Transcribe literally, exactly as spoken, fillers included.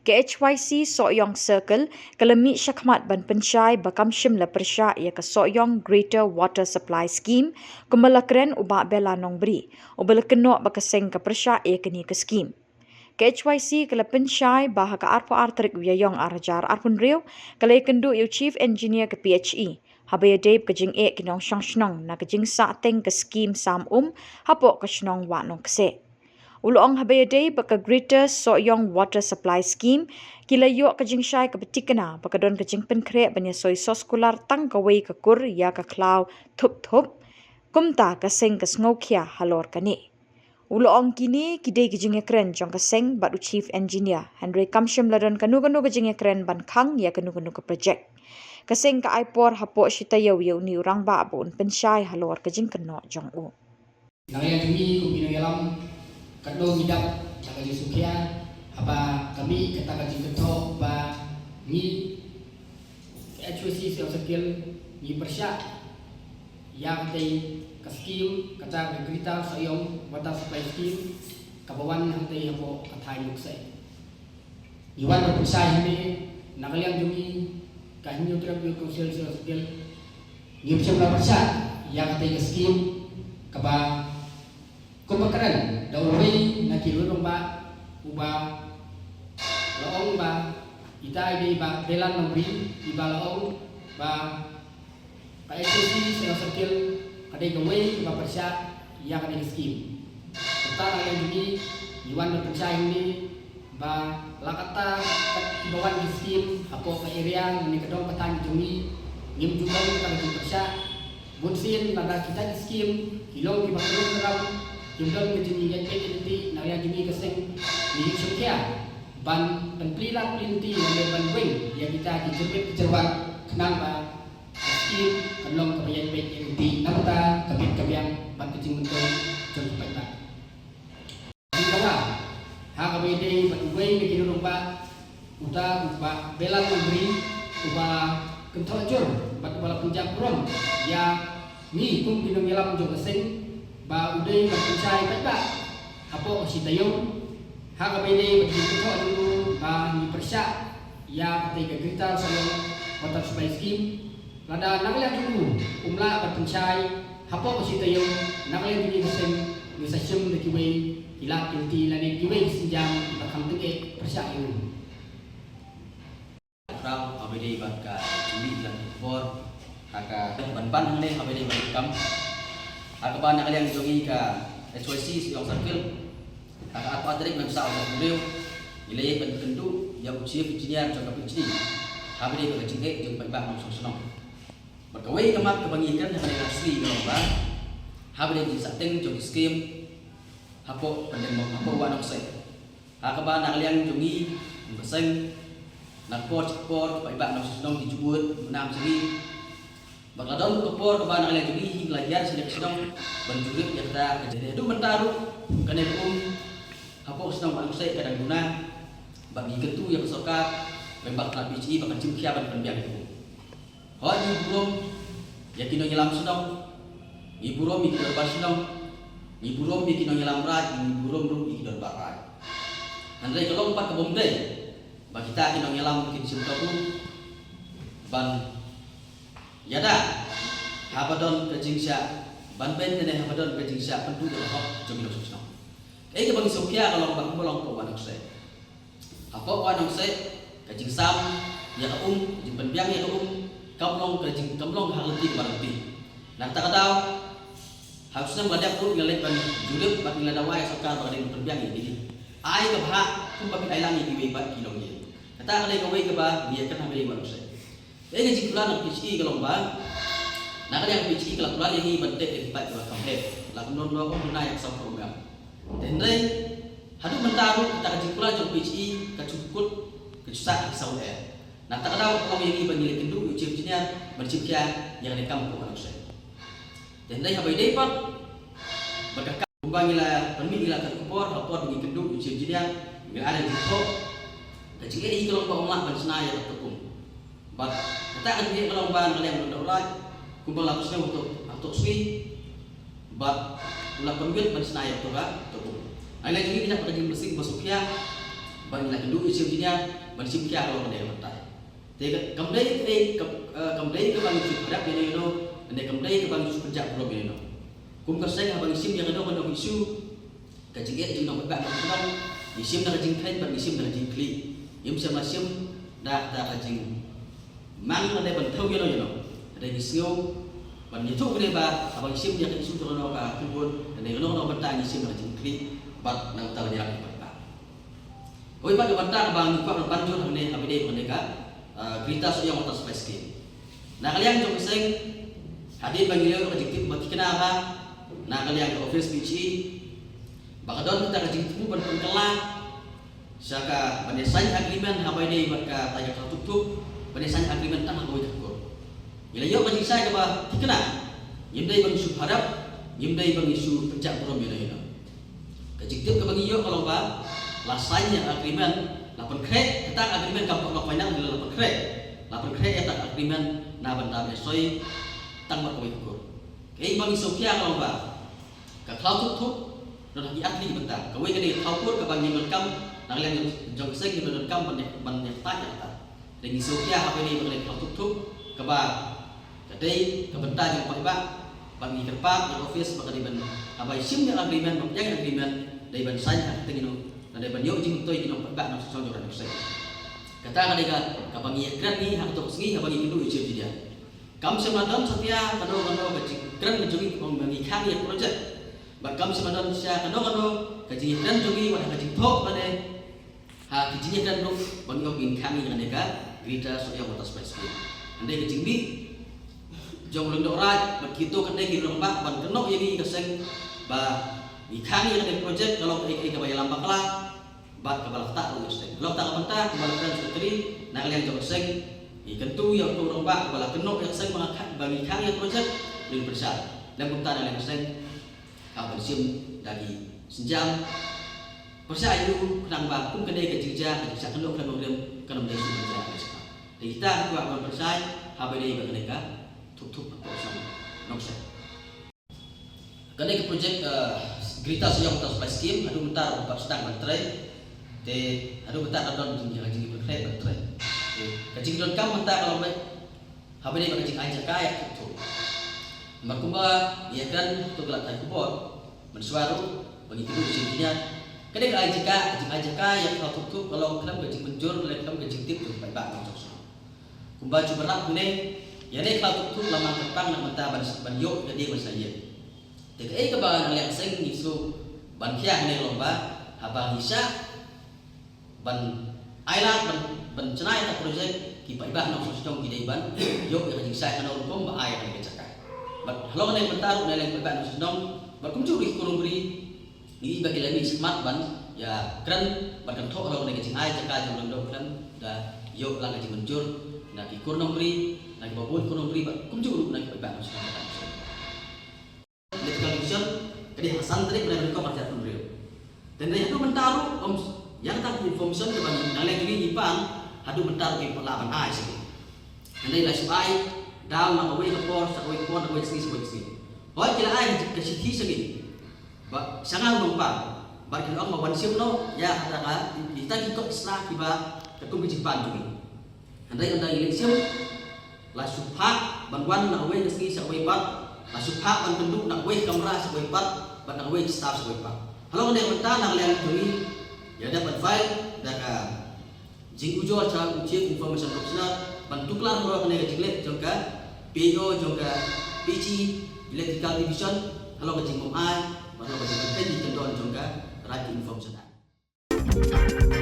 Ka H Y C Sohiong Circle ka la mih shakhmat ban pynshai ba kam shym la pyrshah ïa ka Sohiong Greater Water Supply Scheme, kumba la kren u Bah Bella Nongbri, uba la kynnoh ba ka seng ka pyrshah ïa kane ka skim. Ka H Y C ka la pynshai ba ha ka arphew ar tarik u Ïaïong ar hajar arphew hynriew, ka la ïakynduh ïa u Chief Engineer ka P H E, haba ïadei bad ka jingeh ki nongshong shnong na ka jingsahteng ka skim sam um hapoh ka shnong Wah Nongkseh. U la ong haba ïadei bad ka Greater Sohiong Water Supply Scheme, ki la ïoh ka jingshai kaba thikna ba ka don ka jingpynkhreh ban ïasoi soskular tang kawei ka kur ïa ka khlaw Thup Thup, kumta ka seng ka sngewkhia halor kane. U la ong kine ki dei ki jingïakren jong ka seng bad u Chief Engineer, hynrei kam shym la don kano kano ka jingïakren ban khang ïa kano kano ka projek. Ka seng ka ai por hapoh shi taïew ïa une u rangbah ba un pynshai halor ka jingkynnoh jong u. Na ka liang jong ngi kum ki nongïalam, katno ngi dap da ka jingsngewkhia haba ka mih kata ka jingkynthoh ba ngi, ka H Y C Sohiong Circle, ngi pyrshah ïa katei ka skim, kata ka Greater Sohiong Water Supply Scheme, kaba wan hangtei hapoh ka thaiñ Nongkseh. Ngi wan ban pynshai hangne, na ka liang jong ngi ka Hynñiewtrep Youth Council Sohiong Circle, ngim shym la pyrshah ïa katei ka skim, kaba kumba kren da uwei na ki rangbah, uba la ong ba, ita i dei Bah Bella Nongbri, iba la ong ba ka H Y C Sohiong Circle ka dei kawei kaba pyrshah ïa kane ka skim. Kata na ka liang jong ngi, ngi wan ban pynshai hangne ba la katta katba wan ki skim hapoh ka area lane ka dong ka thaiñ jong ngi, ngim ju don kata ka jingpyrshah. Bunsien lada kita ki skim ki long kiba khlem ram, kim don ka jingïaid beit ïaid lynti, na ka liang jong ngi ka seng ngi ïoh sngewkhia ban pynplie lad plie lynti lane ban weng ïa kita ki jingpeit ki jingwan, khnang ba ka skim kan long kaba ïaid beit ïaid lynti na ka bynta ka bit ka biang bad ka jingmyntoi jong ki paidbah. Jingdawa ha kaba ïadei bad uwei na ki rangbah, uta u Bah Bella Nongbri, uba la kynthoh jur bad uba la pynjah burom ïa ngi kum ki nongïalam jong ka seng ba u dei ban pynshai paidbah hapoh ka shi taïew. Ha kaba ïadei bad ka jingkynthoh jong u ba ngi pyrshah ïa katei ka Greater Sohiong Water Supply Scheme, lada na ka liang jong u um lah ban pynshai hapoh ka shi taïew, na ka liang jong ngi ka seng ngi sa shim da kiwei ki lad ki lynti lane kiwei ki sienjam kiba kham tyngeh pyrshah ïa u. Khraw, haba ïadei bad ka jingmih la ki khubor ha ka ban ban hangne, haba ïadei bad ka kam, ha kaba na ka liang jong ngi ka H Y C Sohiong Circle, ha ka arphew tarik mynta u Naiwieng, ngi la ïai ban kynduh ïa u Chief Engineer jong ka P H E haba ïadei bad ka jingeh jong ki paidbah nongshong shnong. Bad kawei ka mat kaba ngi kren ha kane ka sngi ka long ba haba ïadei bad ka jingsahteng jong ki skim hapoh Pyndengbong, hapoh Wah Nongkseh, ha kaba na ka liang jong ngi kum ka seng, na ka por sha ka por ki paidbah nongshong shnong ki ju bud bynam sha ngi. Bad la don ka por kaba na ka liang jong ngi hi la hiar sha ka shnong ban jurip ïa kata ka jingeh. Haduh mynta ruh kane ka um hapoh shnong Wah Nongkseh ka dang duna, bad ngi kyntu ïa ka sorkar, bad ka P H E ba kan shim khia ban pynbiang ïa ka um. Hooid, ngi burom ïa ki nongïalam shnong, ngi burom ïa ki dorbar shnong, ngi burom ïa ki nongïalam raid, ngi burom ruh ïa ki dorbar raid. Hynrei ka long pat ka bym dei ba kita ki nongïalam kin shim kabu ban ïada haba don ka jingshah ban beiñ ne haba don ka jingshah pynduh ïa ka hok jong ki nongshong shnong. Kaei kaba ngi sngewkhia ka long ba kumba long hapoh Wah Nongkseh. Hapoh Wah Nongkseh, ka jingsam ïa ka um, ka jingpynbiang ïa ka um, kam long ka jing, kam long ha ka lynti kaba lynti. Na kata ka daw, ha u snem ba dep ruh ngi la leit ban jurip bad ngi la dawa ïa ka sorkar ba ka dei ban pynbiang ïa kine. Ai ka bhah kumba phi ai lang ïa kiwei pat ki longïing. Kata ka dei kawei kaba ngi ïa kynmaw ha Wah Nongkseh. Kaei ka jingkular na ka P H E ka long ba, na ka liang ka P H E ka la kular ïa ngi ban teh ïa ki paip kiba kham heh, la kumno kumno ban duna ïa ka sawphew ngut. Te hynrei haduh mynta ruh kata ka jingkular jong ka P H E ka shu kut, ka shu sah ha ki saw lyer. Na kata ka daw ka long ïa ngi ba ngi la kynduh ïa u Chief Engineer ban shim khia ïa kane ka kam hapoh Wah Nongkseh. Te hynrei haba ïadei pat bad ka kam kumba ngi la pynmih, ngi la kyntu ka por, ha ka por ba ngi kynduh ïa u Chief Engineer, ngi la ai jingthoh, ka jingeh hi ka long ba ym lah ban shna ïa ka tukum. Bad kata ka jingeh ka long ba na ka liang u Lyngdoh Raid, kumba la pyrshang ha kato, ha kato ka sngi, bad u la pynwit ban shna ïa kato ka tukum. Ai la jingeh, ngi dap ka jingmynsiem ba sngewkhia Ban la kynduh ïa u chief engineer ban shim khia ka long kane ka bynta. Te ka, kam dei ka, ka, eh, kam dei ka ban shu pynjah ïa no ïa no, ne kam dei ka ban shu pynjah burom ïa no ïa no. Kum ka seng haba ngi shim ïa kano kano ka issue, ka jingeh jong nongpaidbah nongshong shnong, ngi shim da ka jingkheiñ bad ngi shim da ka jingkhlieh. Ngim shym la shim da, da ka jingmang lane ban thew ïa no ïa no. Hynrei ngi sngew ban ïathuh kane ba haba ngi shim ïa ka issue jong kano ka khynbun, lane kano kano ka bynta, ngi shim da ka jingkhlieh bad nangta ban ïarap ïa u paidbah. Kawei pat ka bynta kaba ngi kwah ban pan jur hangne, kaba dei kane ka, ah, Greater Sohiong Water Supply Scheme. Na ka liang jong ka seng, hadien ba ngi la ïoh ka jingtip ba thikna ba na ka liang ka office P H E, ba ka don kata ka jingthmu ban pynkylla sha ka ban ïa sign agreement, haba ïadei bad kata ka Khlaw Thup Thup, ban ïa sign agreement tang ha kawei ka kur. Ngi la ïoh ka jingshai kaba thikna, ngim dei ban shu pharap, ngim dei ban shu pynjah burom ïa no ïa no. Ka jingtip kaba ngi ïoh ka long ba la sign ïa ka agreement, la pynkhreh, kata ka agreement kam pat long final, la pynkhreh. La pynkhreh ïa kata ka agreement na bynta ban ïa soi tang bad kawei ka kur. Kaei ba ngi sngewkhia ka long ba ka Khlaw Thup Thup don ha ki ar tylli ki bynta. Kawei ka dei ka khlaw kur kaba ngim donkam, na ka liang jong ka seng ngim donkam ban ïa, ban ïa ktah ïa kata. Te ngi sngewkhia haba ïadei bad ka Khlaw Thup Thup kaba ka dei ka bynta jong u paidbah, ba ngi kyrpad ïa ka office ba ka dei ban, haba shim ïa ka agreement, ba pdiang ïa ka agreement, dei ban sign ha ka kyrteng ïa no, dei ban ïoh jingmyntoi ki nongpaidbah nongshong shnong jong ka seng. Kata ka dei ka, kaba ngi ïakren ngi ha kato ka sngi haba ngi kynduh ïa u chief engineer. Kam shym la don satia kano kano ka jingkren ka jong ngi kaba ngi khang ïa ka project. Bad kam shym la don satia kano kano ka jingkren jong ngi wat ha ka jingthoh lane ha ki jingkren ruh ba ngi ong ngin khang ïa kane ka Greater Sohiong Water Supply Scheme. Hynrei ka jingmih jong u Lyngdoh Raid bad kito kane ki rangbah ban kynnoh ïa ngi ka seng ba ngi khang ïa kane ka project ka long kaei kaei kaba ïalam bakla bad kaba la ktah ruh ïa ka seng. Ka long kata ka bynta kumba la kren secretary, na ka liang jong ka seng ngi kyntu ïa uto u rangbah ba la kynnoh ïa ka seng ba nga khang, ba ngi khang ïa ka project, ngin pyrshah. Lem kumta na ka liang ka seng hap ban shim da ki sienjam pyrshah ïa u, khnang ba kum kane ka jingjia, ka jingshah kynnoh khlem nongrim kan ym dei shuh ban jia ha ka seng. Te kita ki kwah ban pyrshah haba ïadei bad kane ka Thup Thup Hapoh Shnong Nongseh. Kane ka project, eh, Greater Sohiong Water Supply Scheme haduh mynta ruh pat sdang ban trei. Te haduh mynta ka don jing, ka jingpynkhreh ban trei. Te ka jingdonkam mynta ka long ba haba ïadei bad ka jingai jaka ïa ka Thup Thup. Namar kumba ngi ïakren ha kato ka lad pathai khubor mynshuwa ruh ba ngi kynduh ïa u chief engineer, kane ka ai jaka, ka jingai jaka ïa ka Thup Thup ka long khlem ka jingmynjur lane khlem ka jingtip jong u paidbah nongshong shnong. Kumba ju bynrap hangne, ïa kane ka Thup Thup la mang kyrpang na ka bynta ban, ban ïoh ïa ka dieng ban shna ïing. Te kaei kaba na ka liang seng ngi shu ban khia hangne ka long ba haba ngi shah ban ai lad ban, ban shna ïa ka project, ki paidbah nongshong shnong ki dei ban ïoh ïa ka jingshai kano rukom ba ai ïa kane ka jaka. Bad halor kane ka bynta ruh na ka liang paidbah nongshong shnong bad kumjuh ruh ki kur nongri, ngi i ba ki la mih shakhmat ban ïakren bad kynthoh halor kane ka jingai jaka jong u Lyngdoh khlem da ïoh lang ka jingmynjur na ki kur nongri, na kiba bun kur nongri bad kumjuh ruh na ki paidbah nongshong shnong. Electrical Division ka dei ha ka san tarik bnai ba nyngkong arhajar arphew hynriew. Te hynrei haduh mynta ruh ym, ïa kata ka information kaba na ka liang jong ngi ngi pan haduh mynta ruh kim pat lah ban ai sha ngi. Hynrei la shu ai daw na kawei ka por sha kawei ka por, na kawei ka sngi sha kawei ka sngi. Hooid ki la ai ka shithi sha ngi ba sha nga u nongpang, bad ki la ong ba wan shim noh ïa kata ka, kita ki kot ki sla kiba katkum ka jingpan jong ngi. Hynrei ynda ngi leit shim, la shu phah ban wan na kawei ka sngi sha kawei pat, la shu phah ban kynduh na kawei ka kamra sha kawei pat, bad na kawei ka staff sha kawei pat. Halor kane ka bynta na ka liang jong ngi ïa dep ban file da ka jingujor sha u Chief Information Commissioner ban tuklar halor kane ka jingleh jong ka P I O jong ka P H E Electrical Division halor ka jingbym ai bad halor ka jingpynkyndon jong ka Right to Information Act.